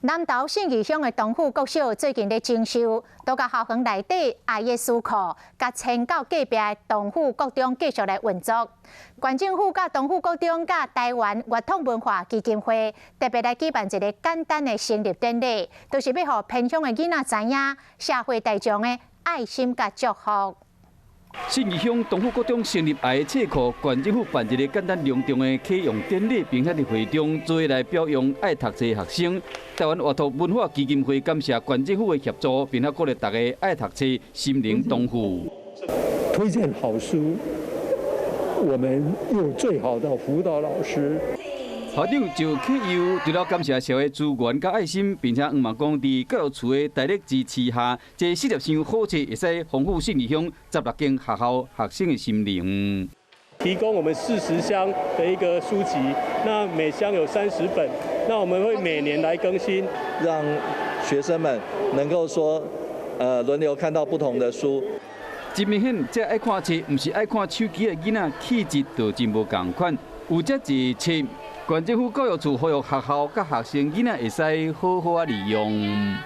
南投信義鄉的東富國小最近咧整修，都共校園內底愛的書庫，佮遷到隔壁的東富國中繼續來運作。縣政府佮東富國中佮臺灣閱讀文化基金會特別來舉辦一个簡單的成立典禮，就是欲予偏鄉的囡仔知影社會大眾的愛心佮祝福。信義鄉東富國中成立愛的冊庫，縣政府辦一个簡單隆重的啟用典禮，並且佇會中做伙來表揚愛讀冊學生。臺灣閱讀文化基金會感謝縣政府的協助，並且鼓勵大家愛讀冊，心靈東富。推薦好書，我們有最好的輔導老師。校長趙啟佑除了感謝社會資源佮愛心，並且向望講，佇教育處的大力支持下，這40箱好冊會使豐富信義鄉16間學校學生的心靈。提供我們40箱的一個書籍，那每箱有30本，那我們會每年來更新，讓學生們能夠說，輪流看到不同的書。真明顯，這愛看冊，毋是愛看手機的囡仔，氣質就真無仝款。有遮濟冊，縣政府教育處呼籲學校佮學生囡仔會使好好仔利用。